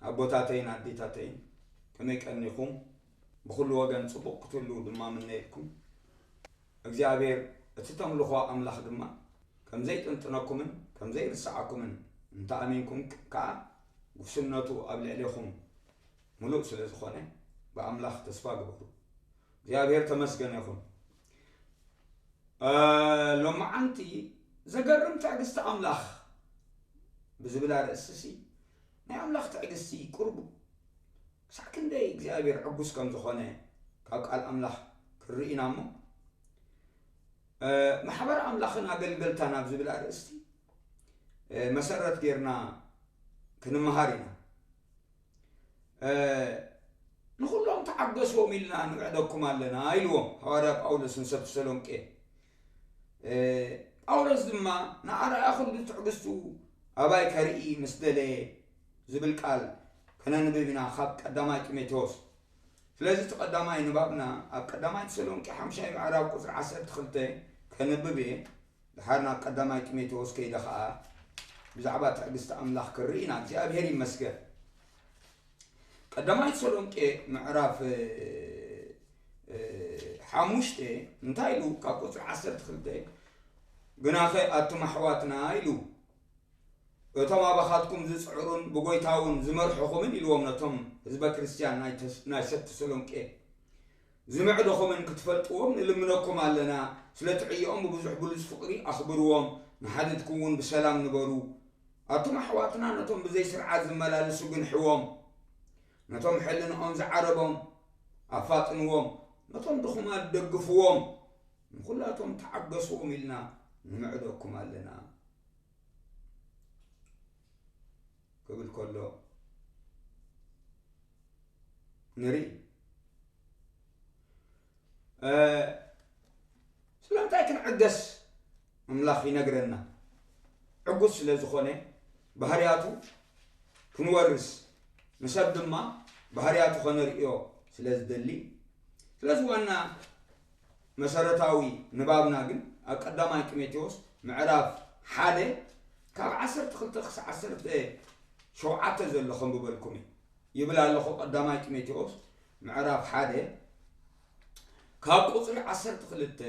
ኣቦታተይን ኣዴታተይን፣ ከመይ ቀኒኹም? ብኹሉ ወገን ጽቡቕ ክትህልዉ ድማ ምነየልኩም። እግዚኣብሔር እቲ ተምልኾ ኣምላኽ ድማ ከም ዘይጥንጥነኩምን ከም ዘይርስዓኩምን እንተ ኣሚንኩም ከኣ፣ ጉስነቱ ኣብ ልዕሌኹም ምሉእ ስለ ዝኾነ፣ ብኣምላኽ ተስፋ ግበሩ። እግዚኣብሔር ተመስገነ ይኹን። እ፣ ሎማዓንቲ ዘገርም ትዕግስቲ ኣምላኽ ብዝብል ኣርእስቲ ሲ፣ ናይ ኣምላኽ ትዕግስቲ ቁርቡ ክሳዕ ክንደይ እግዚኣብሔር ዕጉስ ከም ዝኾነ ካብ ቃል ኣምላኽ ክንርኢ ኢና እሞ፣ እ፣ ማሕበር ኣምላኽን ኣገልገልታን ኣብ ዝብል ኣርእስቲ፣ እ፣ መሰረት ጌርና ክንመሃር ኢና። እ፣ ንኹሎም ተዓገስዎም ኢልና ንምዕደኩም ኣለና ኢልዎም ሃዋርያ ጳውሎስ ንሰብ ተሰሎንቄ። እ፣ ጳውሎስ ድማ ንኣርኣያ ኩሉ ትዕግስቱ ኣባይ ከርኢ ምስ ደለየ ዝብል ቃል ከነንብብ ኢና ካብ ቀዳማይ ጢሞቴዎስ። ስለዚ እቲ ቀዳማይ ንባብና ኣብ ቀዳማይ ተሰሎንቄ ሓምሻይ ምዕራፍ ቁጽሪ ዓሰርተ ክልተ ከንብብ እየ። ድሓር ናብ ቀዳማይ ጢሞቴዎስ ከይደ ኸኣ ብዛዕባ ትዕግስቲ ኣምላኽ ክርኢ ኢና። እግዚኣብሔር ይመስገን። ቀዳማይ ተሰሎንቄ ምዕራፍ፣ እ፣ እ፣ ሓሙሽተ እንታይ ኢሉ? ካብ ቁጽሪ ዓሰርተ ክልተ፣ "ግናኸ ኣቱም ኣሕዋትና" ኢሉ፣ "እቶም ኣባኻትኩም ዝጽዕሩን ብጎይታ እውን ዝመርሑኹምን" ኢልዎም ነቶም ህዝበ ክርስትያን ናይ ተስ-፣ ናይ ሰብ ተሰሎንቄ። "ዝምዕድኹምን ክትፈልጥዎም ንልምነኩም ኣለና። ስለ ትዕይኦም ብብዙሕ ብሉጽ ፍቕሪ ኣኽብርዎም፣ ንሓድትኩም እውን ብሰላም ንበሩ። ኣቱም ኣሕዋትና ነቶም ብዘይ ስርዓት ዝመላለሱ ግንሕዎም፣ ነቶም ሕልንኦም ዝዓረቦም ኣፋጥንዎም፣ ነቶም ድኹማት ደግፍዎም፣ ንኹላቶም ተዓገስዎም ኢልና ንምዕደኩም ኣለና" ክብል ከሎ ንርኢ። እ፣ ስለምንታይ ክንዕገስ ኣምላኽ ይነግረና? ዕጉስ ስለ ዝኾነ፣ ባህርያቱ ክንወርስ፣ ንሰብ ድማ ባህርያቱ ከነርእዮ ስለ ዝደሊ። ስለዚ ዋና መሰረታዊ ንባብና ግን ኣብ ቀዳማይ ጢሞቴዎስ ምዕራፍ ሓደ ካብ ዓሰርተ ክልተ ክሳዕ ዓሰርተ ሸውዓተ ዘሎ ከንብበልኩም እየ። ይብል ኣለኹ። ቀዳማይ ጢሞቴዎስ ምዕራፍ ሓደ ካብ ቁጽሪ ዓሰርተ ክልተ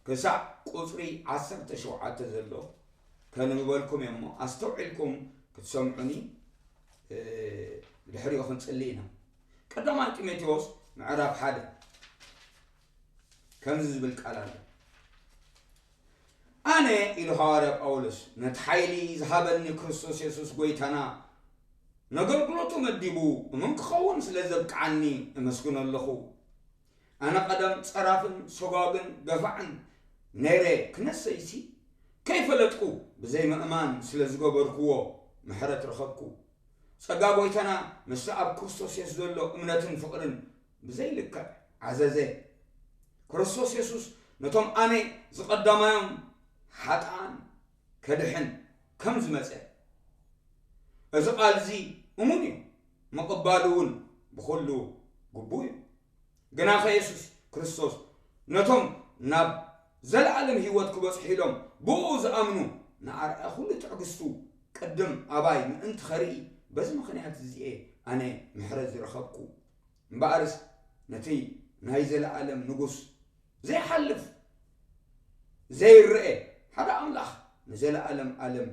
ክሳዕ ቁጽሪ ዓሰርተ ሸውዓተ ዘሎ ከንብበልኩም እየ እሞ፣ ኣስተውዒልኩም ክትሰምዑኒ፣ እ፣ ድሕሪኡ ክንጽሊ ኢና። ቀዳማይ ጢሞቴዎስ ምዕራፍ ሓደ ከምዚ ዝብል ቃል ኣሎ። ኣነ፣ ኢሉ ሃዋርያ ጳውሎስ፣ ነቲ ሓይሊ ዝሃበኒ ክርስቶስ የሱስ ጐይታና፣ ነገልግሎቱ መዲቡ እሙን ክኸውን ስለ ዘብቅዓኒ እመስግኖ ኣለኹ። ኣነ ቀደም ጸራፍን ሰጓግን ገፋዕን ነይረ ክነሰይሲ፣ ከይፈለጥኩ ብዘይ ምእማን ስለ ዝገበርክዎ ምሕረት ረኸብኩ። ጸጋ ጐይታና ምስቲ ኣብ ክርስቶስ የሱስ ዘሎ እምነትን ፍቕርን ብዘይ ልክዕ ዓዘዘ። ክርስቶስ የሱስ ነቶም ኣነ ዝቐዳማዮም ሓጥኣን ከድሕን ከም ዝመጸ፣ እዚ ቃል እዚ እሙን እዩ፣ ምቕባሉ እውን ብኹሉ ግቡእ እዩ። ግናኸ የሱስ ክርስቶስ ነቶም ናብ ዘለኣለም ህይወት ክበጽሑ ኢሎም ብኡ ዝኣምኑ ንኣርኣያ ኩሉ ትዕግስቱ ቅድም ኣባይ ምእንቲ ኸርኢ፣ በዚ ምኽንያት እዚኤ ኣነ ምሕረት ዝረኸብኩ። እምበኣርስ ነቲ ናይ ዘለኣለም ንጉስ ዘይሓልፍ ዘይረኤ ሓደ ኣምላኽ ንዘለኣለም ኣለም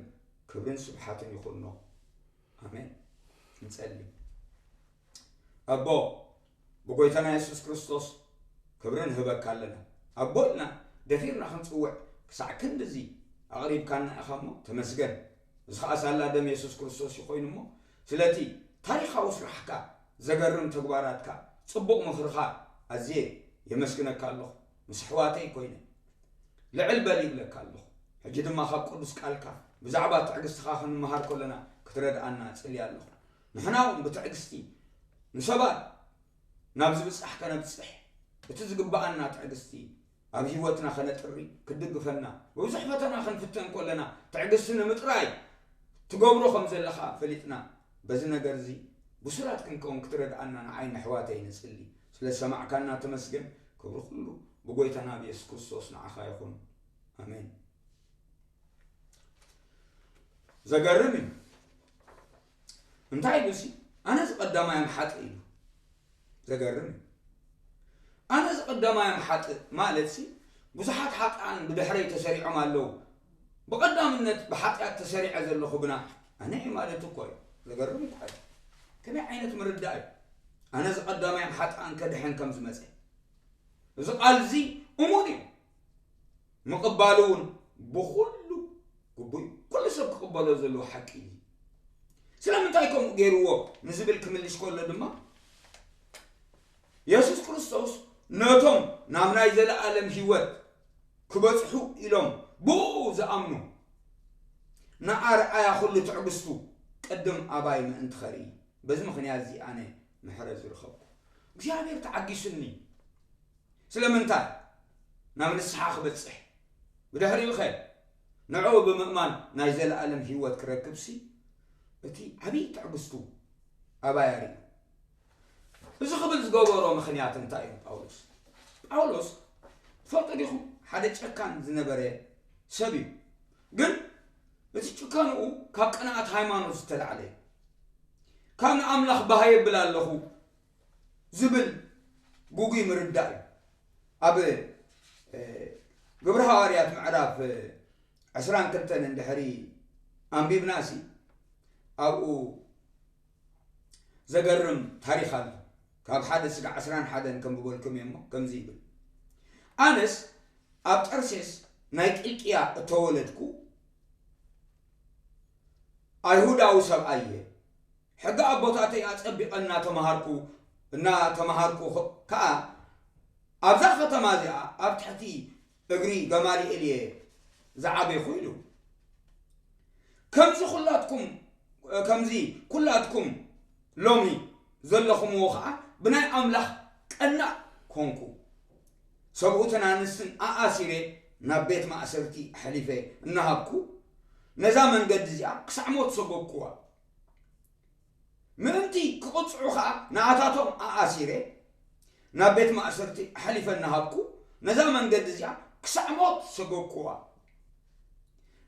ክብርን ስብሓትን ይኹኖ። ኣሜን። ንጸሊ። ኣቦ፣ ብጎይታና የሱስ ክርስቶስ ክብሪ ንህበካ ኣለና። ኣቦ ኢልና ደፊርና ክንጽውዕ ክሳዕ ክንድዚ ኣቕሪብካና ኢኻ እሞ ተመስገን። እዚ ኸኣ ሳላ ደም የሱስ ክርስቶስ እዩ ኮይኑ እሞ፣ ስለቲ ታሪኻዊ ስራሕካ፣ ዘገርም ተግባራትካ፣ ጽቡቕ ምኽርኻ ኣዝየ የመስግነካ ኣለኹ። ምስ ኣሕዋተይ ኮይነ ልዕል በል ይብለካ ኣለኹ። ሕጂ ድማ ካብ ቅዱስ ቃልካ ብዛዕባ ትዕግስትኻ ክንመሃር ከለና ክትረድኣና እጽሊ ኣለኹ። ንሕና እውን ብትዕግስቲ ንሰባት ናብ ዝብጻሕ ከነብጽሕ፣ እቲ ዝግብኣና ትዕግስቲ ኣብ ህይወትና ከነጥሪ፣ ክትድግፈና፣ ብብዙሕ ፈተና ክንፍተን ከለና ትዕግስቲ ንምጥራይ ትገብሮ ከም ዘለኻ ፈሊጥና፣ በዚ ነገር እዚ ብሱላት ክንከውን ክትረድኣና ንዓይ ንኣሕዋተይ ንጽሊ። ስለ ዝሰማዕካና ተመስገን። ክብሪ ኩሉ ብጎይታና ብየሱስ ክርስቶስ ንዓኻ ይኹን። ኣሜን። ዘገርም እዩ። እንታይ ኢሉ ሲ? ኣነ ዝቐዳማዮም ሓጥእ ኢሉ። ዘገርም እዩ። ኣነ ዝቐዳማዮም ሓጥእ ማለት ሲ፣ ብዙሓት ሓጥኣን ብድሕረይ ተሰሪዖም ኣለዉ። ብቐዳምነት ብሓጢኣት ተሰሪዐ ዘለኹ ግና ኣነ እየ ማለት እኮ እዩ። ዘገርም እኮ እዩ። ከመይ ዓይነት ምርዳእ እዩ? ኣነ ዝቐዳማዮም ሓጥኣን ከድሕን ከም ዝመጸ። እዚ ቃል እዚ እሙን እዩ። ምቕባሉ እውን ብኹሉ ግቡእ እዩ። ኩሉ ሰብ ክቕበሎ ዘለዎ ሓቂ እዩ። ስለምንታይ ከምኡ ገይርዎ ንዝብል ክምልሽ ከሎ ድማ፣ የሱስ ክርስቶስ ነቶም ናብ ናይ ዘለኣለም ህይወት ክበጽሑ ኢሎም ብኡ ዝኣምኑ ንኣርኣያ ኩሉ ትዕግስቱ ቅድም ኣባይ ምእንቲ ኸርኢ፣ በዚ ምኽንያት እዚ ኣነ ምሕረት ዝረኸብኩ። እግዚኣብሔር ተዓጊሱኒ። ስለምንታይ? ናብ ንስሓ ክበጽሕ። ብድሕሪኡ ኸ ንዕኡ ብምእማን ናይ ዘለኣለም ህይወት ክረክብሲ፣ እቲ ዓብዪ ትዕግስቱ ኣባይ ኣርእዩ። እዚ ክብል ዝገበሮ ምኽንያት እንታይ እዩ? ጳውሎስ፣ ጳውሎስ ትፈልጡ ዲኹም? ሓደ ጨካን ዝነበረ ሰብ እዩ። ግን እቲ ጭካንኡ ካብ ቅንኣት ሃይማኖት ዝተላዕለ እዩ። ካብ ንኣምላኽ ባህ የብል ኣለኹ ዝብል ግጉይ ምርዳእ እዩ። ኣብ፣ እ፣ ግብሪ ሃዋርያት ምዕራፍ፣ እ፣ ዕስራን ክልተን እንድሕሪ ኣንቢብናሲ፣ ኣብኡ ዘገርም ታሪኽ ኣሎ። ካብ ሓደ ስጋዕ ዕስራን ሓደን ከንብበልኩም እየ እሞ ከምዚ ይብል። ኣነስ ኣብ ጠርሴስ ናይ ቂልቅያ እተወለድኩ ኣይሁዳዊ ሰብኣይ እየ። ሕጊ ኣቦታተይ ኣጸቢቐ እናተማሃርኩ፣ እናተማሃርኩ ኸ-፣ ከኣ ኣብዛ ከተማ እዚኣ ኣብ ትሕቲ እግሪ ገማልኤል እየ ዝዓበኹ ኢሉ። ከምዚ ኩላትኩም፣ ከምዚ ኩላትኩም ሎሚ ዘለኹምዎ ኸኣ ብናይ ኣምላኽ ቀናእ ኮንኩ። ሰብኡትን ኣንስትን ኣኣሲረ ናብ ቤት ማእሰርቲ ኣሕሊፈ እናሃብኩ፣ ነዛ መንገዲ እዚኣ ክሳዕ ሞት ሰጎግኩዋ። ምእንቲ ክቕጽዑ ኸኣ ንኣታቶም ኣኣሲረ ናብ ቤት ማእሰርቲ ኣሕሊፈ እናሃብኩ፣ ነዛ መንገዲ እዚኣ ክሳዕ ሞት ሰጎግኩዋ።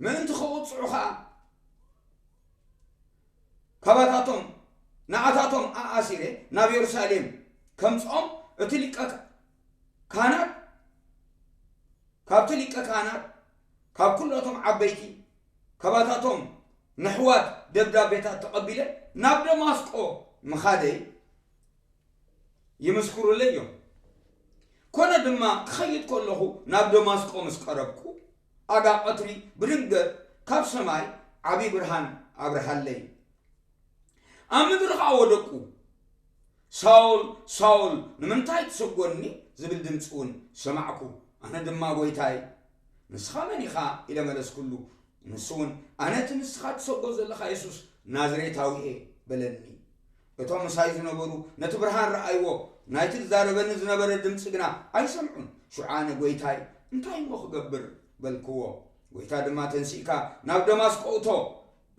ምእንቲ ክቕጽዑ ኸኣ ካባታቶም፣ ንኣታቶም ኣኣሲረ ናብ የሩሳሌም ከምጽኦም እቲ ሊቀ ካህናት፣ ካብቲ ሊቀ ካህናት፣ ካብ ኩሎቶም ዓበይቲ፣ ካባታቶም ንሕዋት ደብዳቤታት ተቐቢለ ናብ ደማስቆ ምኻደይ ይምስክሩለይ እዮም። ኮነ ድማ ክኸይድ ከለኹ ናብ ደማስቆ ምስ ቀረብኩ፣ ኣጋ ቀትሪ ብድንገት ካብ ሰማይ ዓቢ ብርሃን ኣብርሃለይ። ኣብ ምድሪ ኸኣ ወደቅኩ። "ሳውል፣ ሳውል፣ ንምንታይ ትሰጎኒ?" ዝብል ድምጺ እውን ሰማዕኩ። ኣነ ድማ፣ "ጐይታይ፣ ንስኻ መን ኢኻ?" ኢለ መለስኩሉ። ንሱ እውን፣ "ኣነ እቲ ንስኻ ትሰጎ ዘለኻ የሱስ ናዝሬታዊ እየ" በለኒ። እቶም ምሳይ ዝነበሩ ነቲ ብርሃን ረኣይዎ፣ ናይቲ ዝዛረበኒ ዝነበረ ድምጺ ግና ኣይሰምዑን። ሽዑ ኣነ፣ "ጐይታይ፣ እንታይ እሞ ክገብር?" በልክዎ። ጐይታ ድማ፣ "ተንሲእካ ናብ ደማስቆ እቶ፣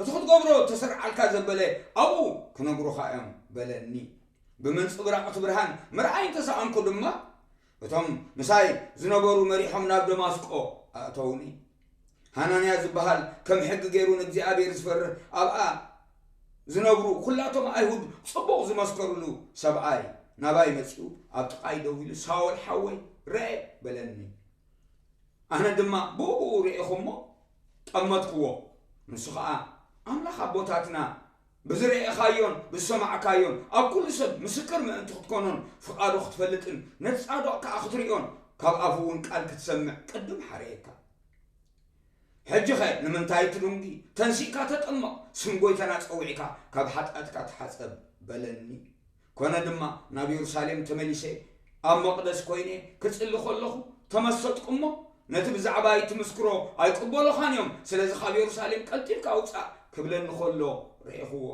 እቲ ክትገብሮ እተሰርዓልካ ዘበለ ኣብኡ ክነግሩኻ እዮም" በለኒ። ብምንጽብራቕ እቲ ብርሃን ምርኣይ እንተሰኣንኩ ድማ፣ እቶም ምሳይ ዝነበሩ መሪሖም ናብ ደማስቆ ኣእተውኒ። ሃናንያ ዝበሃል፣ ከም ሕጊ ገይሩ ንእግዚኣብሔር ዝፈርህ፣ ኣብኣ ዝነብሩ ኩላቶም ኣይሁድ ጽቡቕ ዝመስከሩሉ ሰብኣይ ናባይ መጺኡ፣ ኣብ ጥቓይ ደው ኢሉ፣ "ሳውል ሓወይ፣ ረኤ" በለኒ። ኣነ ድማ ብኡ ርኤኹ እሞ ጠመትክዎ። ንሱ ኸኣ፣ "ኣምላኽ ኣቦታትና ብዝረኤኻዮን ብዝሰማዕካዮን ኣብ ኩሉ ሰብ ምስክር ምእንቲ ክትኮኖን ፍቓዱ ክትፈልጥን ነቲ ጻድቕ ከኣ ክትርእዮን ካብ ኣፉ እውን ቃል ክትሰምዕ ቅድም ሓረየካ። ሕጂኸ ንምንታይ ትድንጒ? ተንሲእካ ተጠመቕ፣ ስም ጐይታና ጸዊዕካ ካብ ሓጢኣትካ ተሓጸብ" በለኒ። ኮነ ድማ፣ ናብ የሩሳሌም ተመሊሰ ኣብ መቕደስ ኮይነ ክጽሊ ከለኹ ተመሰጥኩ እሞ፣ "ነቲ ብዛዕባይ ትምስክሮ ኣይቅበሉኻን እዮም፣ ስለዚ ካብ የሩሳሌም ቀልጢፍካ ውጻእ" ክብለኒ ከሎ ርኤኽዎ።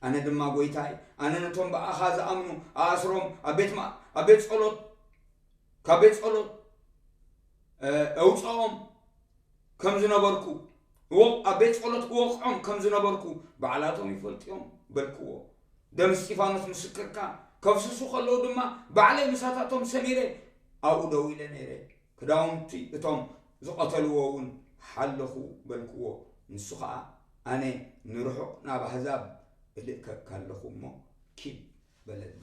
ኣነ ድማ፣ "ጐይታይ፣ ኣነ ነቶም ብኣኻ ዝኣምኑ ኣኣስሮም ኣብ ቤት ማ-፣ ኣብ ቤት ጸሎት፣ ካብ ቤት ጸሎት፣ እ፣ እውጽኦም ከም ዝነበርኩ፣ እወ-፣ ኣብ ቤት ጸሎት እወቕዖም ከም ዝነበርኩ ባዕላቶም ይፈልጡ እዮም" በልክዎ። "ደም እስጢፋኖስ ምስክርካ ከፍስሱ ከለዉ ድማ፣ ባዕለይ ምሳታቶም ሰሚረ ኣብኡ ደው ኢለ ነይረ። ክዳውንቲ እቶም ዝቐተልዎ እውን ሓለኹ" በልክዎ። ንሱ ኸኣ፣ "ኣነ ንርሑቕ ናብ ኣህዛብ እልእከካ ኣለኹ እሞ ኪድ በለኒ።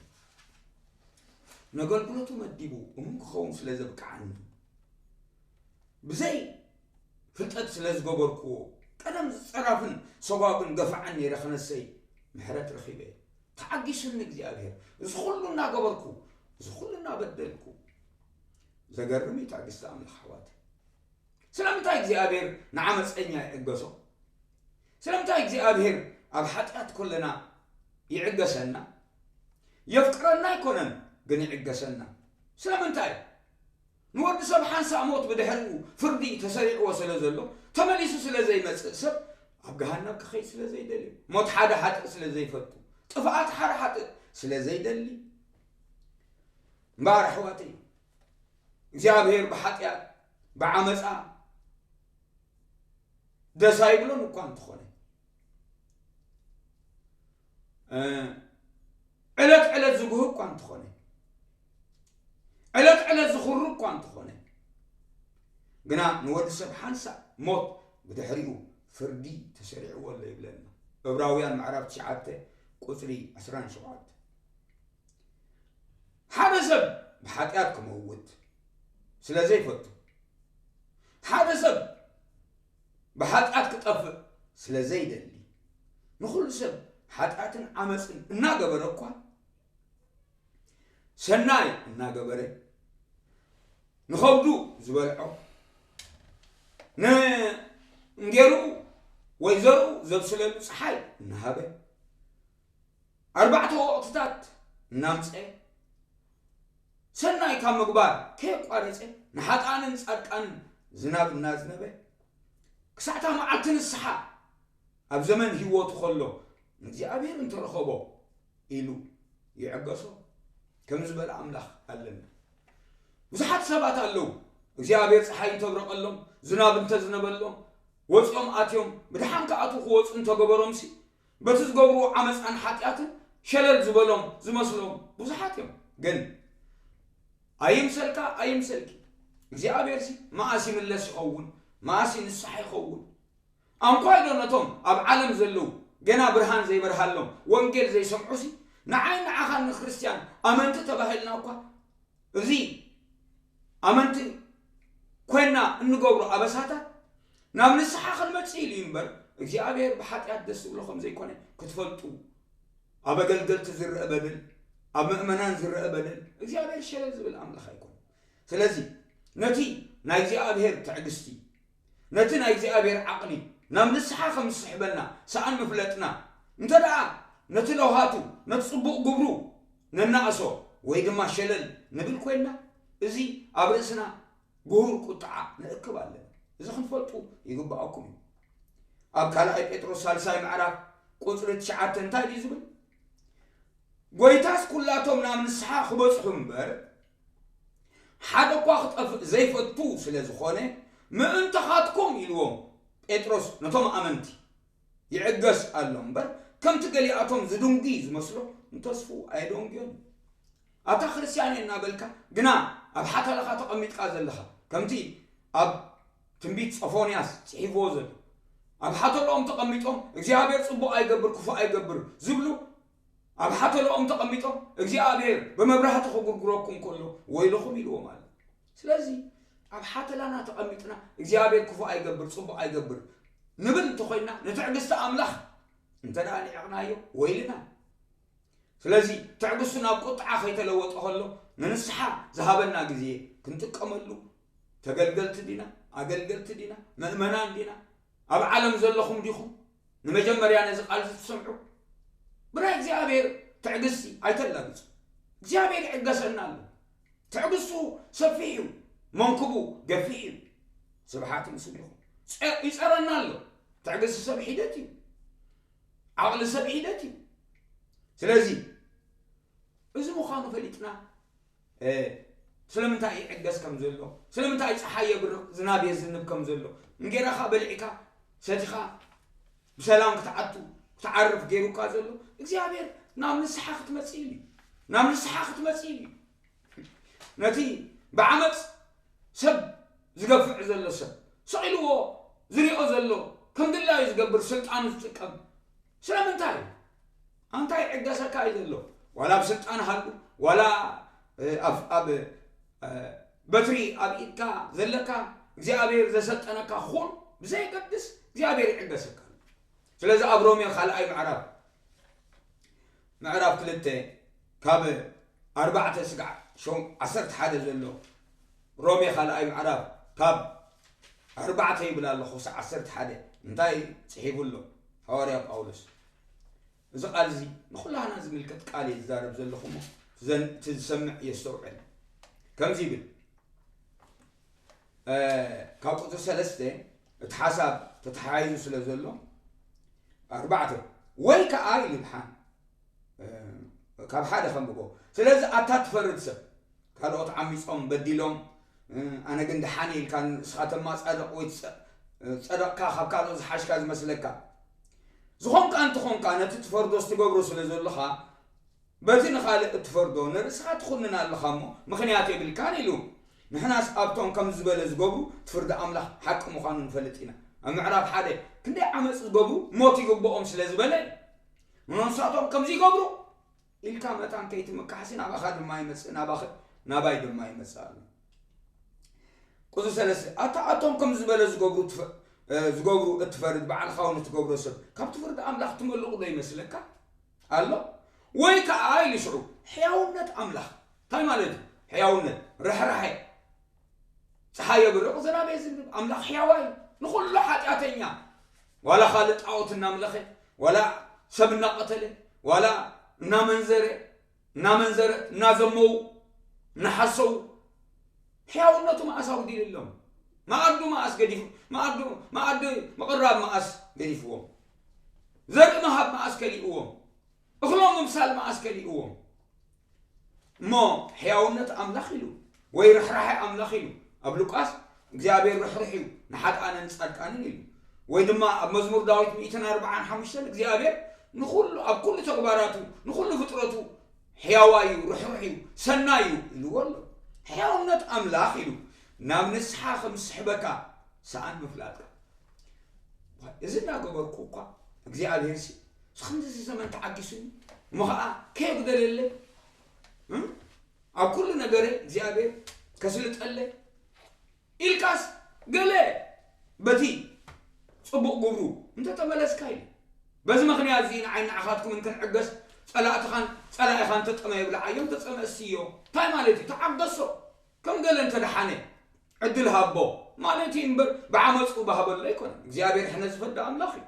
ነገልግሎቱ መዲቡ እሙን ክኸውን ስለ ዘብቅዓኒ፣ ብዘይ ፍልጠት ስለ ዝገበርክዎ፣ ቀደም ዝጸራፍን ሰጓግን ገፋዕን ነይረ ክነሰይ ምሕረት ረኺበ። ተዓጊሱኒ እግዚኣብሔር። እዚ ኩሉ እናገበርኩ፣ እዚ ኩሉ እናበደልኩ። ዘገርም እዩ ትዕግስቲ ኣምላኽ ኣሕዋት። ስለምንታይ እግዚኣብሔር ንዓመፀኛ ይዕገሶ? ስለምንታይ እግዚኣብሔር ኣብ ሓጢኣት ከለና ይዕገሰና? የፍቅረና ኣይኮነን ግን ይዕገሰና። ስለምንታይ? ንወዲ ሰብ ሓንሳእ ሞት ብድሕሪኡ ፍርዲ ተሰሪዕዎ ስለ ዘሎ፣ ተመሊሱ ስለ ዘይመጽእ ሰብ ኣብ ገሃነብ ክኸይድ ስለ ዘይደልዩ፣ ሞት ሓደ ሓጥእ ስለ ዘይፈቱ፣ ጥፍኣት ሓደ ሓጥእ ስለ ዘይደሊ፣ እምበኣር ኣሕዋተይ እግዚኣብሔር ብሓጢኣት ብዓመፃ ደስ ኣይብሎን እኳ እንተኾነ፣ ዕለት ዕለት ዝጉህ እኳ እንተኾነ፣ ዕለት ዕለት ዝኹሩ እኳ እንተኾነ፣ ግና ንወዲ ሰብ ሓንሳእ ሞት ብድሕሪኡ ፍርዲ ተሰሪዕዎ ኣሎ ይብለና። ዕብራውያን ምዕራፍ ትሽዓተ ቁፅሪ ዕስራን ሸውዓተ። ሓደ ሰብ ብሓጢኣት ክመውት ስለ ዘይፈቱ፣ ሓደ ሰብ ብሓጢኣት ክጠፍእ ስለ ዘይደሊ፣ ንኹሉ ሰብ ሓጢኣትን ዓመፅን እናገበረ እኳ፣ ሰናይ እናገበረ፣ ንኸብዱ ዝበልዖ፣ ንእንጌርኡ ወይ ዘርኡ ዘብስለሉ ፀሓይ እናሃበ፣ ኣርባዕተ ወቕትታት እናምፀ፣ ሰናይ ካብ ምግባር ከየቋረፀ፣ ንሓጥኣንን ጻድቃንን ዝናብ እናዝነበ፣ ክሳዕታ መዓልቲ ንስሓ ኣብ ዘመን ህይወቱ ከሎ፣ ንእግዚኣብሔር እንተረኸቦ ኢሉ ይዕገሶ። ከም ዝበለ ኣምላኽ ኣለና። ብዙሓት ሰባት ኣለዉ፣ እግዚኣብሔር ፀሓይ እንተብረቐሎም፣ ዝናብ እንተዝነበሎም፣ ወፂኦም ኣትዮም፣ ብድሓን ክኣትዉ ክወፁ እንተገበሮምሲ፣ በቲ ዝገብርዎ ዓመፃን ሓጢኣትን ሸለል ዝበሎም ዝመስሎም ብዙሓት እዮም። ግን ኣይምሰልካ ኣይምሰልኪ፣ እግዚኣብሔርሲ መኣስ ይምለስ ይኸውን፣ መኣስ ንስሓ ይኸውን። ኣንኳይ ዶ ነቶም ኣብ ዓለም ዘለዉ ገና ብርሃን ዘይበርሃሎም፣ ወንጌል ዘይሰምዑሲ፣ ንዓይ ንዓኻን ንክርስትያን ኣመንቲ ተባሂልና እኳ፣ እዚ ኣመንቲ ኮይና እንገብሮ ኣበሳታት ናብ ንስሓ ክንመጽእ ኢሉ እዩ እምበር፣ እግዚኣብሔር ብሓጢኣት ደስ ዝብሎ ከም ዘይኮነ ክትፈልጡ፣ ኣብ ኣገልገልቲ ዝረአ በደል፣ ኣብ ምእመናን ዝረአ በደል እግዚኣብሔር ሸለል ዝብል ኣምላኽ ኣይኮነን። ስለዚ ነቲ ናይ እግዚኣብሔር ትዕግስቲ፣ ነቲ ናይ እግዚኣብሔር ዓቕሊ ናብ ንስሓ ከም ዝስሕበና ሰኣን ምፍለጥና፣ እንተ ደኣ ነቲ ለውሃቱ፣ ነቲ ጽቡቕ ግብሩ ነናእሶ ወይ ድማ ሸለል ንብል ኮይንና፣ እዚ ኣብ ርእስና ግሁር ቁጥዓ ንእክብ ኣለና። እዚ ክንፈልጡ ይግብኣኩም እዩ። ኣብ ካልኣይ ጴጥሮስ ሳልሳይ ምዕራፍ ቁጽሪ ትሽዓተ እንታይ ድዩ ዝብል? ጎይታስ ኩላቶም ናብ ንስሓ ክበጽሑ እምበር፣ ሓደ እኳ ክጠፍእ ዘይፈቱ ስለ ዝኾነ፣ ምእንታኻትኩም ኢልዎም ጴጥሮስ ነቶም ኣመንቲ ይዕገስ ኣሎ እምበር፣ ከምቲ ገሊኣቶም ዝድንጉ ዝመስሎ ንተስፉ ኣየደንጉዮን። ኣታ ክርስትያን እየ እናበልካ ግና ኣብ ሓተላኻ ተቐሚጥካ ዘለኻ፣ ከምቲ ኣብ ትንቢት ጾፎንያስ ጽሒፍዎ ዘሎ፣ ኣብ ሓተልኦም ተቐሚጦም እግዚኣብሔር ጽቡቕ ኣይገብር ክፉእ ኣይገብር ዝብሉ፣ ኣብ ሓተልኦም ተቐሚጦም እግዚኣብሔር ብመብራህቲ ክጉርጉረኩም ከሎ ወይልኹም ኢልዎም ኣሎ። ስለዚ ኣብ ሓተላና ተቐሚጥና እግዚኣብሔር ክፉእ ኣይገብር ጽቡቕ ኣይገብር ንብል እንተኾይንና፣ ንትዕግስቲ ኣምላኽ እንተ ደኣ ንዒቕናዮ ወይልና። ስለዚ ትዕግስቱ ናብ ቁጥዓ ከይተለወጠ ከሎ፣ ንንስሓ ዝሃበና ግዜ ክንጥቀመሉ፣ ተገልገልቲ ዲና፣ ኣገልገልቲ ዲና፣ ምእመናን ዲና፣ ኣብ ዓለም ዘለኹም ዲኹም ንመጀመርያ ነዚ ቃል እዚ ትሰምዑ? ብናይ እግዚኣብሔር ትዕግስቲ ኣይተላግጹ። እግዚኣብሔር ይዕገሰና ኣሎ። ትዕግስቱ ሰፊሕ እዩ፣ መንክቡ ገፊሕ እዩ። ስብሓት ምስልኹም። ጸ-፣ ይጸረና ኣሎ። ትዕግስቲ ሰብ ሒደት እዩ። ዓቕሊ ሰብ ሒደት እዩ። ስለዚ እዚ ምዃኑ ፈሊጥና፣ እ፣ ስለምንታይ ይዕገስ ከም ዘሎ፣ ስለምንታይ ፀሓይ የብርቕ፣ ዝናብ የዝንብ ከም ዘሎ፣ እንጌራኻ በሊዕካ ሰቲኻ ብሰላም ክትዓቱ፣ ክትዓርፍ ገይሩካ ዘሎ እግዚኣብሔር ናብ ንስሓ ክትመጽእ ኢሉ እዩ። ናብ ንስሓ ክትመጽእ ኢሉ እዩ። ነቲ ብዓመፅ ሰብ ዝገፍዕ ዘሎ ሰብ፣ ስቕ ኢልዎ ዝሪኦ ዘሎ፣ ከም ድላዩ ዝገብር፣ ስልጣኑ ዝጥቀም ስለምንታይ እዩ? ኣንታይ ይዕገሰካ እዩ ዘሎ? ዋላ ኣብ ስልጣን ሃሉ፣ ዋላ ኣብ በትሪ ኣብ ኢድካ ዘለካ እግዚኣብሔር ዘሰልጠነካ ኩን ብዘይገድስ እግዚኣብሔር ይዕገሰካ። ስለዚ ኣብ ሮሜ ካልኣይ ምዕራፍ ምዕራፍ ክልተ ካብ ኣርባዕተ ስጋዕ ዓሰርተ ሓደ ዘሎ፣ ሮሜ ካልኣይ ምዕራፍ ካብ ኣርባዕተ ይብል ኣለኹ ክሳዕ ዓሰርተ ሓደ እንታይ ጽሒፉ ኣሎ ሃዋርያ ጳውሎስ? እዚ ቃል እዚ ንኹላህና ዝምልከት ቃል እየ ዝዛረብ ዘለኹ እሞ እቲ ዝሰምዕ የስተውዕል። ከምዚ ይብል፣ ካብ ቁፅሪ ሰለስተ እቲ ሓሳብ ተተሓሒዙ ስለ ዘሎ፣ ኣርባዕተ ወይ ከዓ ይብል ሓን ካብ ሓደ ከንብቦ። ስለዚ ኣታ ትፈርድ ሰብ፣ ካልኦት ዓሚፆም በዲሎም፣ ኣነ ግን ደሓን ኢልካ ንስኻ ተማፃደቕ ወይ ጸደቕካ ካብ ካልኦት ዝሓሽካ ዝመስለካ ዝኾንካ እንትኾንካ፣ ነቲ ትፈርዶስ ትገብሮ ስለ ዘለኻ፣ በቲ ንኻልእ እትፈርዶ ንርእስኻ ትኹንን ኣለኻ እሞ ምኽንያት የብልካን ኢሉ። ንሕናስ ኣብቶም ከምዚ ዝበለ ዝገብሩ እቲ ፍርዲ ኣምላኽ ሓቂ ምዃኑ ንፈልጥ ኢና። ኣብ ምዕራፍ ሓደ ክንደይ ዓመፅ ዝገብሩ ሞት ይግብኦም ስለ ዝበለ፣ ንነፍሳቶም ከምዚ ይገብሩ ኢልካ መታን ከይትምካሕሲ ናባኻ ድማ ይመጽእ፣ ናባኸ ናባይ ድማ ይመጽእ ኣሎ። ቁጽሪ ሰለስተ ኣታ ኣቶም ከም ዝበለ ዝገብሩ ዝገብሩ እትፈርድ ባዕልኻ እውን እትገብሮ ሰብ ካብቲ ፍርዲ ኣምላኽ ትመልቑ ዶ ይመስለካ ኣሎ? ወይ ከዓ ኢሉ ሽዑ ሕያውነት ኣምላኽ እንታይ ማለት እዩ? ሕያውነት ርሕራሐ ፀሓይ የብርቕ ዝናብ የዝንብ ኣምላኽ ሕያዋይ ንኹሉ ሓጢኣተኛ ዋላ ካልእ ጣዖት እናምለኸ ዋላ ሰብ እናቐተለ ዋላ እናመንዘረ እናመንዘረ እናዘመው እናሓሰው ሕያውነቱ መኣስ ኣጉዲልሎም። መኣዱ መኣስ ገዲፉ መኣዱ መኣዲ ምቕራብ መኣስ ገዲፍዎም። ዘርኢ ምሃብ መኣስ ከሊእዎም። እኽሎም ምብሳል መኣስ ከሊእዎም። እሞ ሕያውነት ኣምላኽ ኢሉ ወይ ርሕራሐ ኣምላኽ ኢሉ ኣብ ሉቃስ እግዚኣብሔር ርሕሩሕ እዩ ንሓጥኣንን ጻድቃንን ኢሉ ወይ ድማ ኣብ መዝሙር ዳዊት ሚእትን ኣርባዓን ሓሙሽተን እግዚኣብሔር ንኹሉ ኣብ ኩሉ ተግባራቱ ንኹሉ ፍጥረቱ ሕያዋይ እዩ ርሕሩሕ እዩ ሰናይ እዩ ኢልዎ ኣሎ። ሕያውነት ኣምላኽ ኢሉ ናብ ንስሓ ከም ዝስሕበካ ሰኣን ምፍላጥካ። እዚ እናገበርኩ እኳ እግዚኣብሔር ሲ ስኽንድዚ ዘመን ተዓጊሱኒ እሞ ኸዓ ከየጉደለለይ ኣብ ኩሉ ነገረ እግዚኣብሔር ከስልጠለይ ኢልካስ ገለ በቲ ጽቡቕ ግብሩ እንተተመለስካ ኢሉ። በዚ ምኽንያት እዚ ንዓይ ንዓኻትኩምን ክንዕገስ ጸላእትኻን ጸላኢኻን ተጠመ የብልዓዮም ተጸመ እስዮ እንታይ ማለት እዩ? ተዓገሶ ከም ገለ እንተደሓነ ዕድል ሃቦ ማለት እዩ እምበር ብዓመፁ ባህበሎ ኣይኮነን። እግዚኣብሔር ሕነ ዝፈዲ ኣምላኽ እዩ።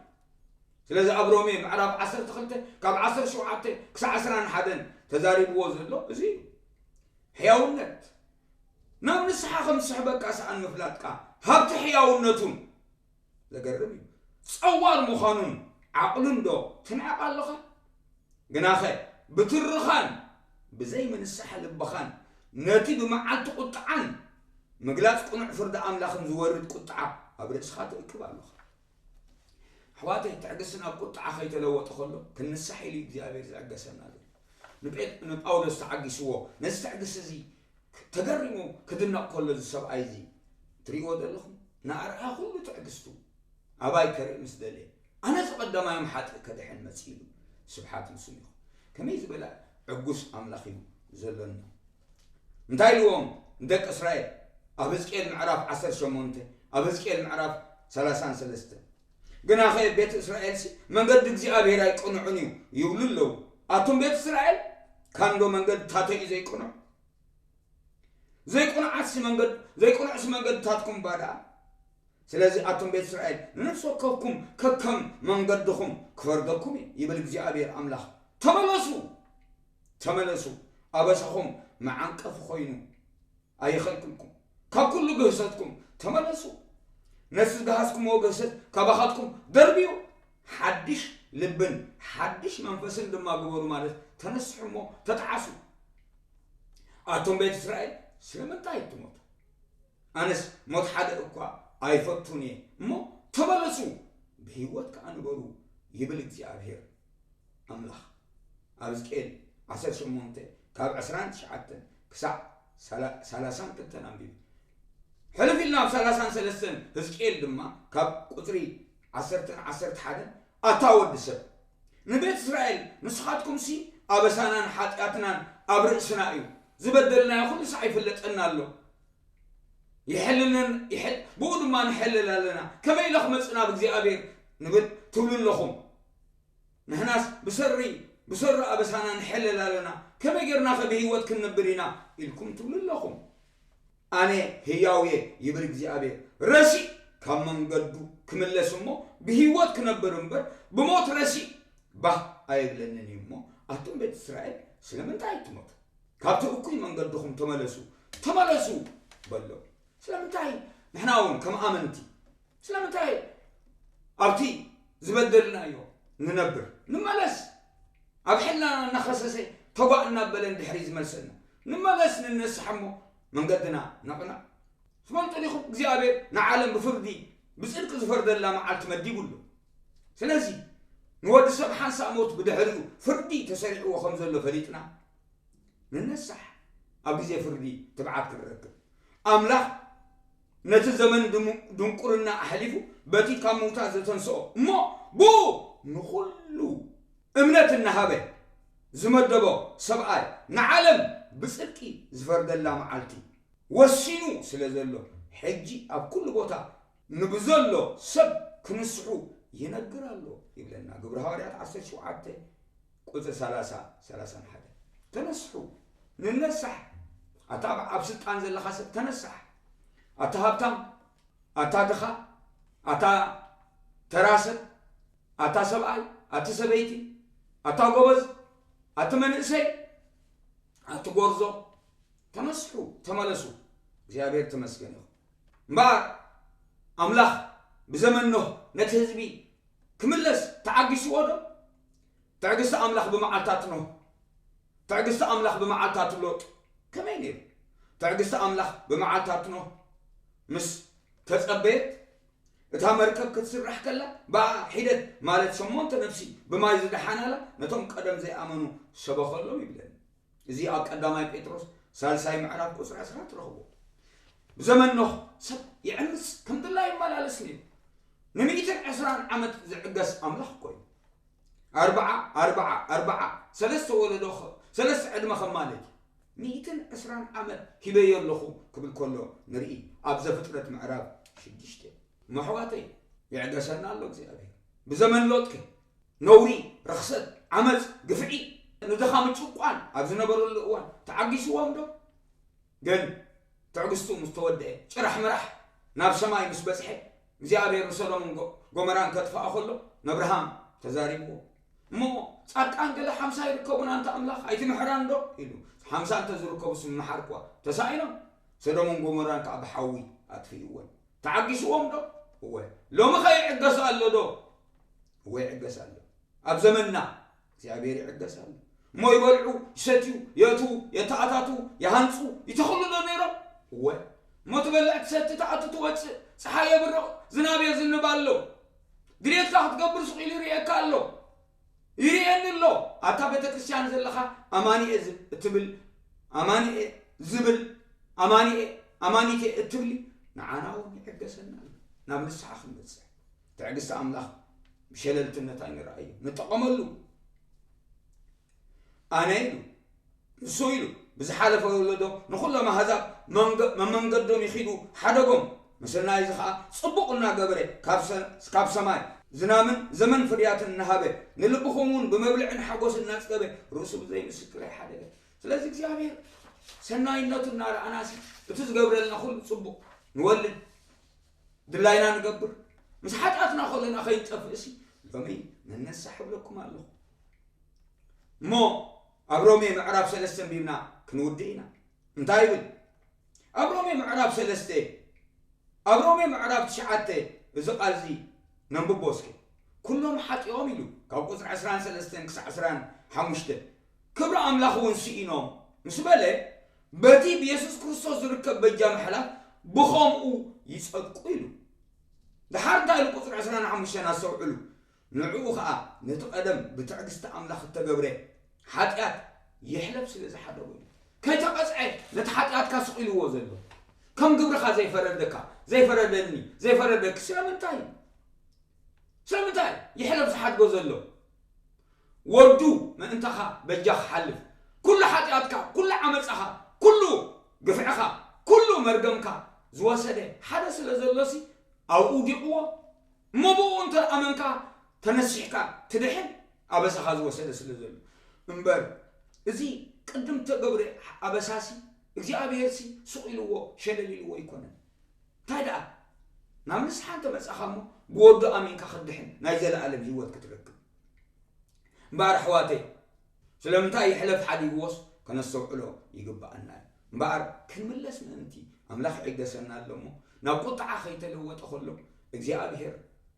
ስለዚ ኣብ ሮሜ ምዕራፍ ዓሰርተ ክልተ ካብ ዓሰርተ ሸውዓተ ክሳዕ ዕስራን ሓደን ተዛሪብዎ ዘሎ እዚ እዩ። ሕያውነት ናብ ንስሓ ከም ዝስሕበካ ሰኣን ምፍላጥካ ሃብቲ ሕያውነቱን ዘገርም እዩ። ጸዋር ምዃኑን ዓቕሉን ዶ ትንዕቕ ኣለኻ? ግናኸ ብትርኻን ብዘይ ምንሳሕ ልብኻን ነቲ ብመዓልቲ ቁጥዓን ምግላጽ ቅኑዕ ፍርዲ ኣምላኽን ዝወርድ ቁጥዓ ኣብ ርእስኻ ትእክብ ኣለኻ። ኣሕዋተይ ትዕግስትና ኣብ ቁጥዓ ከይተለወጠ ከሎ ክንሳሕ ኢሉ እግዚኣብሔር ዝዕገሰና ዘሎ። ንጳውሎስ ተዓጊስዎ ነዚ ትዕግስቲ እዚ ተገሪሙ ክድነቕ ከሎ እዚ ሰብኣይ እዚ ትርእይዎ ዘለኹም ንኣርኣያ ኩሉ ትዕግስቱ ኣባይ ከርኢ ምስ ደለየ ኣነ ዝቐደማዮም ሓጥእ ከድሕን መጺእ ኢሉ። ስብሓት ንስሙ ይኹን። ከመይ ዝበለ ዕጉስ ኣምላኽ እዩ ዘሎና። እንታይ ኢልዎም ንደቂ እስራኤል ኣብ ህዝቅኤል ምዕራፍ ዓሰርተ ሸሞንተ ኣብ ህዝቅኤል ምዕራፍ ሰላሳን ሰለስተን ግናኸ ቤት እስራኤልሲ መንገዲ እግዚኣብሔር ኣይቅኑዕን እዩ ይብሉ ኣለዉ። ኣቱም ቤት እስራኤል ካንዶ መንገድታተይ እዩ ዘይቅኑዕ? ዘይቅኑዓትሲ መንገድ ዘይቅኑዕሲ መንገድታትኩም እባ ደኣ። ስለዚ ኣቱም ቤት እስራኤል ንነፍሲ ወከፍኩም ከከም መንገድኹም ክፈርደኩም እየ ይብል እግዚኣብሔር ኣምላኽ። ተመለሱ ተመለሱ ኣበሳኹም መዓንቀፊ ኮይኑ ኣይኸልክልኩም ካብ ኩሉ ግህሰትኩም ተመለሱ። ነቲ ዝገሃስኩምዎ ግህሰት ካባኻትኩም ደርብዩ ሓድሽ ልብን ሓድሽ መንፈስን ድማ ግበሩ ማለት ተነስሑ እሞ ተጣዓሱ። ኣቶም ቤት እስራኤል ስለምንታይ ትሞቱ? ኣነስ ሞት ሓደ እኳ ኣይፈቱን እየ እሞ ተመለሱ ብህይወት ከዓ ንበሩ ይብል እግዚኣብሔር ኣምላኽ። ኣብ ሕዝቅኤል ዓሰርተ ሸሞንተ ካብ ዕስራን ትሽዓተን ክሳዕ ሰላሳን ክልተን ኣንቢቡ። ሕልፍ ኢልና ኣብ ሰላሳን ሰለስተን ሕዝቅኤል ድማ ካብ ቁፅሪ ዓሰርተን ዓሰርተ ሓደን ኣታ ወዲ ሰብ ንቤት እስራኤል፣ ንስኻትኩምሲ ኣበሳናን ሓጢኣትናን ኣብ ርእስና እዩ፣ ዝበደልናዮ ኩሉ ሳዕ ይፍለጠና ኣሎ፣ ይሕልልን ይሕል-፣ ብኡ ድማ ንሕልል ኣለና። ከመይ ኢለ ክመጽእ ናብ እግዚኣብሔር ንብል ትብሉ ኣለኹም። ንሕናስ ብሰሪ፣ ብሰሪ ኣበሳና ንሕልል ኣለና። ከመይ ጌርናኸ ብህይወት ክንነብር ኢና? ኢልኩም ትብሉ ኣለኹም። ኣነ ህያው እየ፣ ይብል እግዚኣብሔር። ረሲእ ካብ መንገዱ ክምለስ እሞ ብህይወት ክነብር እምበር ብሞት ረሲእ ባህ ኣይብለንን እዩ። እሞ ኣቱም ቤት እስራኤል ስለምንታይ ትሞቱ? ካብቲ እኩይ መንገድኹም ተመለሱ፣ ተመለሱ በሎም። ስለምንታይ ንሕና እውን ከም ኣመንቲ ስለምንታይ ኣብቲ ዝበደልናዮ ንነብር? ንመለስ። ኣብ ሕልና እናኸሰሰ ተጓእ እናበለ ንድሕሪ ዝመልሰና። ንመለስ፣ ንነስሕ እሞ መንገድና ነቕንዕ። ትፈልጡ ዲኹም እግዚኣብሔር ንዓለም ብፍርዲ ብጽድቂ ዝፈርደላ መዓልቲ መዲቡ ኣሎ። ስለዚ ንወዲ ሰብ ሓንሳእ ሞት ብድሕሪኡ ፍርዲ ተሰሪዕዎ ከም ዘሎ ፈሊጥና ንነሳሕ። ኣብ ግዜ ፍርዲ ትብዓት ክንረክብ ኣምላኽ ነቲ ዘመን ድሙ-፣ ድንቁርና ኣሕሊፉ በቲ ካብ ምውታት ዘተንስኦ እሞ ብኡ ንኹሉ እምነት እናሃበ ዝመደቦ ሰብኣይ ንዓለም ብጽድቂ ዝፈርደላ መዓልቲ ወሲኑ ስለ ዘሎ ሕጂ ኣብ ኩሉ ቦታ ንብዘሎ ሰብ ክንስሑ ይነግር ኣሎ ይብለና ግብሪ ሃዋርያት ዓሰርተ ሸውዓተ ቁጽሪ ሰላሳ፣ ሰላሳን ሓደ። ተነስሑ፣ ንነሳሕ። ኣታ ኣብ፣ ኣብ ስልጣን ዘለኻ ሰብ ተነሳሕ። ኣታ ሃብታም፣ ኣታ ድኻ፣ ኣታ ተራ ሰብ፣ ኣታ ሰብኣይ፣ ኣቲ ሰበይቲ፣ ኣታ ጎበዝ፣ ኣቲ መንእሰይ፣ ኣቲ ጎርዞ፣ ተነስሑ፣ ተመለሱ። እግዚኣብሔር ተመስገን ይኹን። እምበኣር ኣምላኽ ብዘመን ኖህ ነቲ ህዝቢ ክምለስ ተዓጊስዎ ዶ? ትዕግስቲ ኣምላኽ ብመዓልታት ኖህ፣ ትዕግስቲ ኣምላኽ ብመዓልታት ሎጥ ከመይ ነይሩ? ትዕግስቲ ኣምላኽ ብመዓልታት ኖህ ምስ ተጸበየት፣ እታ መርከብ ክትስራሕ ከላ፣ ብኣ ሒደት ማለት ሸሞንተ ነፍሲ ብማይ ዝደሓናላ ነቶም ቀደም ዘይኣመኑ ሰበኸሎም ይብለኒ። እዚ ኣብ ቀዳማይ ጴጥሮስ ሳልሳይ ምዕራፍ ቁጽሪ ዕስራ ትረኽቦ። ብዘመን ኖህ ሰብ ይዕምጽ፣ ከም ድላዩ ይመላለስ ነይሩ። ንሚእትን ዕስራን ዓመት ዝዕገስ ኣምላኽ እኮ እዩ። ኣርብዓ፣ ኣርብዓ፣ ኣርብዓ፣ ሰለስተ ወለዶ ኸ-፣ ሰለስተ ዕድመ ከም ማለት እዩ። ሚእትን ዕስራን ዓመት ሂበዮ ኣለኹ ክብል ከሎ ንርኢ ኣብ ዘፍጥረት ምዕራፍ ሽዱሽተ። እሞ ኣሕዋተይ፣ ይዕገሰና ኣሎ እግዚኣብሔር። ብዘመን ሎጥከ ነውሪ፣ ርኽሰት፣ ዓመፅ፣ ግፍዒ፣ ንድኻም ጭቋን ኣብ ዝነበረሉ እዋን ተዓጊስዎም ዶ? ግን ትዕግስቱ ምስ ተወደአ፣ ጭራሕ ምራሕ ናብ ሰማይ ምስ በጽሐ፣ እግዚኣብሔር ንሰዶምን ጎ-፣ ጎመራን ከጥፍኣ ከሎ፣ ነብርሃም ተዛሪብዎ። እሞ ጻድቃን ገለ ሓምሳ ይርከቡን፣ ኣንታ ኣምላኽ ኣይትምሕራን ዶ? ኢሉ። ሓምሳ እንተ ዝርከቡስ ምመሓርክዋ። ተሳኢኖም፣ ሰዶምን ጎመራን ከኣ ብሓዊ ኣጥፊእወን። ተዓጊስዎም ዶ? እወ። ሎሚ ኸ ይዕገስ ኣሎ ዶ? እወ፣ ይዕገስ ኣሎ። ኣብ ዘመንና እግዚኣብሔር ይዕገስ ኣሎ። እሞ ይበልዑ፣ ይሰትዩ፣ የእትዉ፣ የተኣታትዉ፣ ይሃንጹ፣ ይተኽሉ ዶ ነይሮም? እወ። እሞ ትበልዕ፣ ትሰቲ፣ ትኣቱ፣ ትወጽእ፣ ጸሓይ የብርቕ፣ ዝናብ የዝንብ ኣሎ። ድሌትካ ክትገብር ስቕ ኢሉ ይርእየካ ኣሎ። ይርእየኒ ኣሎ። ኣታ ቤተ ክርስቲያን ዘለኻ ኣማኒኤ ዝብ-፣ እትብል፣ ኣማኒኤ ዝብል፣ ኣማኒኤ፣ ኣማኒቴ እትብሊ፣ ንዓና እውን ይዕገሰና ኣሎ። ናብ ንስሓ ክንበጽሕ። ትዕግስቲ ኣምላኽ ብሸለልትነት ኣይንርኣዮ። ንጠቐመሉ። ኣነ ኢሉ፣ ንሱ ኢሉ፣ ብዝሓለፈ ወለዶ ንኹሎም ኣህዛብ መንገ-፣ መመንገዶም ይኺዱ ሓደጎም። ምስናይ እዚ ኸኣ ጽቡቕ እናገበረ ካብ ሰ-፣ ካብ ሰማይ ዝናምን ዘመን ፍርያትን እናሃበ፣ ንልብኹም እውን ብመብልዕን ሓጎስን እናጽገበ፣ ርእሱ ብዘይ ምስክር ኣይሓደገ። ስለዚ እግዚኣብሔር ሰናይነቱ እናረኣናሲ፣ እቲ ዝገብረልና ኩሉ ጽቡቕ፣ ንወልድ፣ ድላይና ንገብር፣ ምስ ሓጢኣትና ከለና ከይንጠፍእሲ፣ ሎሚ ንነሳሕ እብለኩም ኣለኹ። እሞ ኣብ ሮሜ ምዕራፍ ሰለስተ ኣንቢብና ክንውድእ ኢና። እንታይ ይብል? ኣብ ሮሜ ምዕራፍ ሰለስተ፣ ኣብ ሮሜ ምዕራፍ ትሽዓተ፣ እዚ ቃል እዚ ነንብቦ እስከ። "ኩሎም ሓጢኦም" ኢሉ፣ ካብ ቁጽሪ ዕስራን ሰለስተን ክሳዕ ዕስራን ሓሙሽተን፣ "ክብሪ ኣምላኽ እውን ስኢኖም" ምስ በለ፣ በቲ ብየሱስ ክርስቶስ ዝርከብ በጃ ምሕላፍ ብኸምኡ ይጸድቁ ኢሉ። ደሓር እንታይ ኢሉ ቁጽሪ ዕስራን ሓሙሽተን ኣስተውዕሉ። ንዕኡ ኸኣ ነቲ ቀደም ብትዕግስቲ ኣምላኽ እተገብረ ሓጢኣት ይሕለፍ ስለ ዝሓደጎ እዩ። ከይተቐጽዐ ነቲ ሓጢኣትካ ስቕ ኢልዎ ዘሎ። ከም ግብርኻ ዘይፈረደካ፣ ዘይፈረደኒ፣ ዘይፈረደኪ ስለምንታይ እዩ? ስለምንታይ ይሕለፍ ዝሓድጎ ዘሎ? ወዱ ምእንታኻ በጃ ክሓልፍ፣ ኩሉ ሓጢኣትካ፣ ኩሉ ዓመጻኻ፣ ኩሉ ግፍዕኻ፣ ኩሉ መርገምካ ዝወሰደ ሓደ ስለ ዘሎሲ፣ ኣብኡ ውዲቕዎ። እሞ ብኡ እንተ ኣመንካ፣ ተነሲሕካ ትድሕን፣ ኣበሳኻ ዝወሰደ ስለ ዘሎ። እምበር፣ እዚ ቅድም ተገብረ ኣበሳሲ፣ እግዚኣብሄርሲ ስቕ ኢልዎ፣ ሸለል ኢልዎ ኣይኮነን። እንታይ ደኣ? ናብ ንስሓ እንተ መጻኻ እሞ፣ ብወዱ ኣሚንካ ክትድሕን፣ ናይ ዘለኣለም ህይወት ክትረክብ። እምበኣር ኣሕዋተይ፣ ስለምንታይ ይሕለፍ ሓዲግዎስ ከነስተውዕሎ ይግብኣና እዩ። እምበኣር ክንምለስ ምእንቲ ኣምላኽ ይዕገሰና ኣሎ እሞ፣ ናብ ቁጥዓ ከይተለወጠ ከሎ እግዚኣብሔር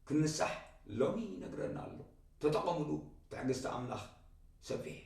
ክንንሳሕ ሎሚ ይነግረና ኣሎ። ተጠቐምሉ፣ ትዕግስቲ ኣምላኽ ሰፊሕ እዩ።